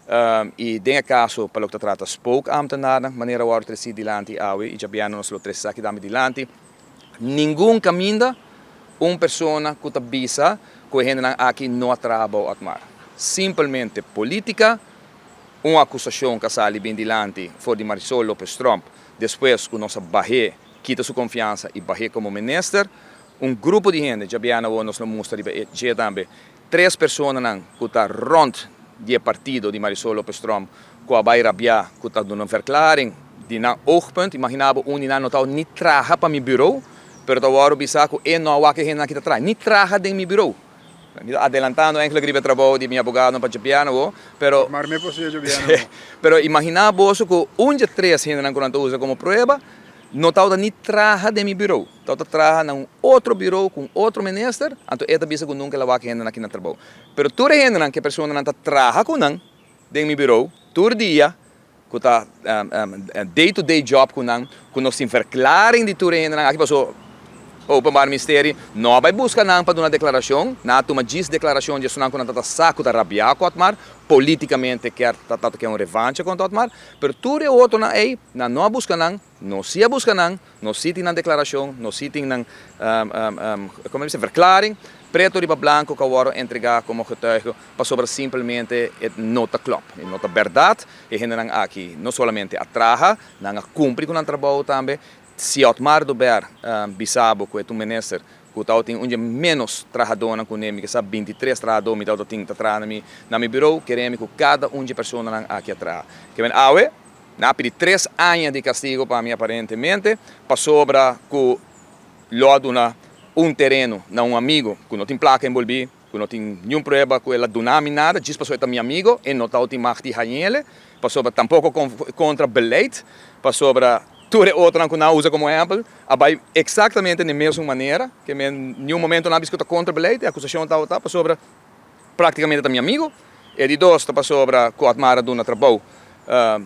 I den e kaso pa loke ta trata spookambtenaren, manera a wòrdu tresí dilanti awe i djabièrnè nos lo trese esaki tambe dilanti, ningun kaminda un persona ku ta bisa ku e hendenan aki no a traha bou Otmar. Simpelmente polítika, un akusashon ku a sali bin dilanti for di Marisol Lopez Tromp despues ku nos a bah'é, kita su konfiansa i bah'é komo minister. Un grupo di hende, djabièrnè awor nos lo mustra riba e dje tambe, Tres personanan ku ta rònt di e partido di Marisol Lopez Tromp ku a bai rabiá ku ta duna un verklaring di nan oogpunt. Imaginá bo un di nan no ta ni traha pa mi bureau, pero ta wòrdu bisá ku e no a wak e hendenan ki ta traha, ni traha den mi bureau. Mi ta adelantando eigenlijk riba e trabou di mi abogadonan pa djabièrnè awo, pero Mar mi por siña djabièrnè awo. Pero imaginá boso ku un dje tres hendenan ku nan ta usa komo prueba no tabata ni traha den mi bureau. Tabata traha na un otro bureau ku un otro minister, anto e ta bisa ku nunka el a wak e hendenan aki na trabou. Pero tur e hendenan ku e personanan ta traha ku nan den mi bureau tur dia, ku ta day to day job ku nan, ku nos tin verklaring di tur e hendenan aki paso Openbaar Ministerie no a bai buska nan pa duna deklarashon, nan a tuma djis deklarashon di esunnan ku nan ta ta sa ku ta rabiá ku Otmar, politikamente kier ta ta ke un revancha kontra Otmar, pero tur e otronan ei nan no a buska nan. Nos si a buska nan, nos si tin nan deklarashon, nos si tin nan, komo bisa, verklaring, preto riba blanko ku a wòrdu entregá komo getuige, pasobra simpelmente e no ta klòp, e no ta bèrdat. E hendenan aki no solamente a traha, nan a kumpli ku nan trabou tambe. Si Otmar Dubert bisa bo ku e ta un minister ku tabatin un dje ménos trahadónan ku ne, mi ke sa 23 trahadó mi tabatin ta traha na mi birou, kere mi ku kada un dje personanan aki a traha. Ke men awe. Nan a pidi 3 aña di castigo pa mi aparentemente pasobra cu lo a duna un tereno na un amigo cu no tin placa envolvi, cu no tin niun prueba cu el a duna mi nada, djis pasobra e ta mi amigo, e no tabatin mag di hañele, pasobra tampoco contra beleid, pasobra tur e otronan cu nan a usa como ehempel a bay exactamente den mesun manera, ke men niun momento nan a bisa cu ta contra beleid, e acusacion tabata pasobra. Práktikamente ta mi amigu. E di dos ta pasobra ku Otmar a duna trabou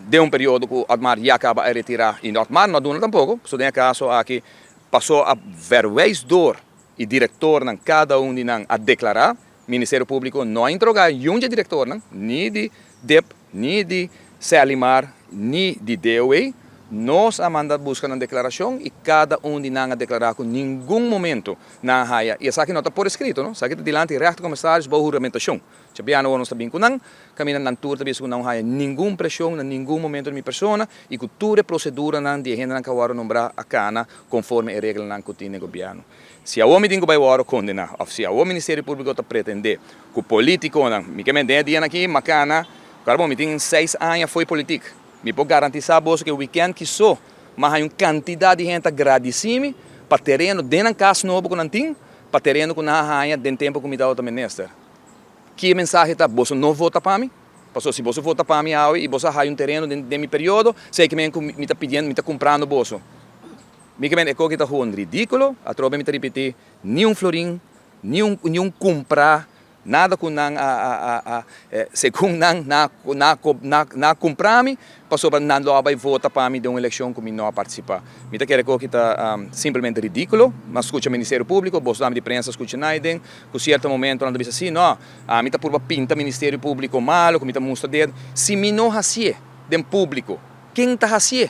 den un periodo ku Otmar ya kaba a retirá i Otmar no a duna tampoko. Pasobra den e kaso aki pasó a verwijs door i direktornan kada un di nan a deklará. Ministerio Públiko no a interogá niun dje direktornan, ni di dip, ni di Serlimar, ni di DOW. Nos a manda buska nan deklarashon i kada un di nan a deklará ku ningun momento Nan a haya, i esaki no ta por eskrito, no, esaki ta dilanti rechtercommissaris bou huramentashon. Djabiana awor nos ta bin ku nan, kaminda nan tur ta bisa ku nan no haya ningun preshon na ningun momento di mi persona i ku tur e proseduranan di e hendenan ku a wòrdu nombrá a kana konforme e reglanan ku tin den gobièrnu. Si awor mi tin ku bai wòrdu kondená òf si awor Ministerio Públiko ta pretendé ku polítikonan, mi ke men den e dianan aki makana, kòrda bon mi tin seis aña fo'i politik, mi por garantisá boso ku e wikènt ki so Ma hay un kantidat di hende ta gradisí mi pa tereno den nan kas nobo ku nan tin, pa tereno ku nan a haña den tempu ku mi tabata minister. Ki e mensahe ta? Boso no vota pa mi? Pasobra si boso vota pa mi awe i boso a haña un tereno den mi periodo, esei ke men ku mi ta pidiendo, mi ta kumprando boso. Mi ke men e koki ta gewoon ridíkulo, atrobe mi ta ripití, ni un florin, ni un ni un kumprá Nada ku nan a a a segun nan na na na kumpra mi pasobra nan lo a bai vota pa mi den un elekshon ku mi no a partisipá. Mi ta kere ku aki ta simplemente ridíkulo. Mi a skucha Ministerio Públiko, boso dame di prensa a skucha nan aden ku sierto momento nan ta bisa si no, ami ta purba pinta Ministerio Públiko malu ku mi ta mustra dedo. Si mi no hasié den públiko, ken ta hasié?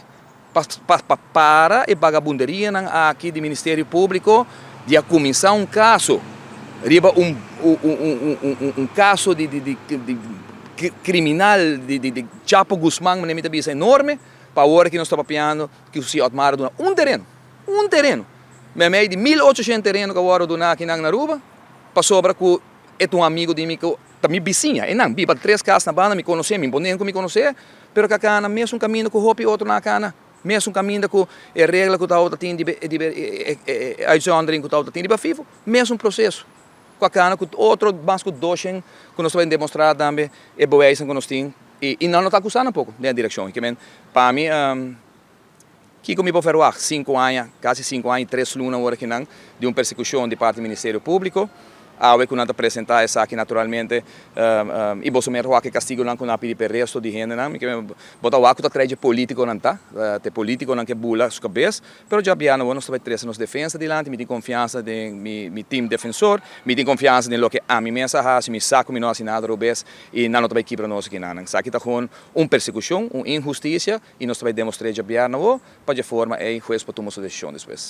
Pa pa para e bagabunderianan aki di Ministerio Publico di a cuminsa un caso riba un un un caso di di di criminal di di Chapo Guzman manera mi ta bisa enorme pa awor aki nos ta papiando cu si Otmar a duna un tereno un tereno meimei di 1800 tereno cu a worde duna akinan na Aruba pasobra cu e ta un amigo di mi cu Ta mi bisiña, e nan biba tres kas na banda, mi konosé, mi imponé ku mi konosé, pero ku a kana mesun kaminda ku hopi otronan a kana, mesun kaminda ku e regla ku tabata tin di e uitzondering ku tabata tin riba FIFO, mesun proseso ku a kana ku otro mas ku doshen ku nos ta bai demostrá tambe e bewijsnan ku nos tin i nan no ta akusá tampoko den e direkshon. I ke men pa mi. Kiko mi por verwagt? Sinku aña, kasi sinku aña i tres luna awor akinan di un persekushon di parti Ministerio Públiko. Awe ku nan ta presentá esaki naturalmente i boso mester wak e kastigunan ku nan a pidi pa e resto di hendenan. Mi ke bo ta wak ku ta trae dje polítikonan ta, ta e polítikonan ke bula su kabes, pero djabiano bo nos ta bai trese nos defensa dilanti. Mi tin konfiansa den mi team defensor, mi tin konfiansa den loke ami mes a hasi, mi sa ku mi no hasi nada robes i nan no ta bai kibra nos akinan. Esaki ta gewoon un persekushon, un inhustisia i nos ta bai demostr'é djabièrnè awo pa dje forma ei hues por tuma su desishon despues.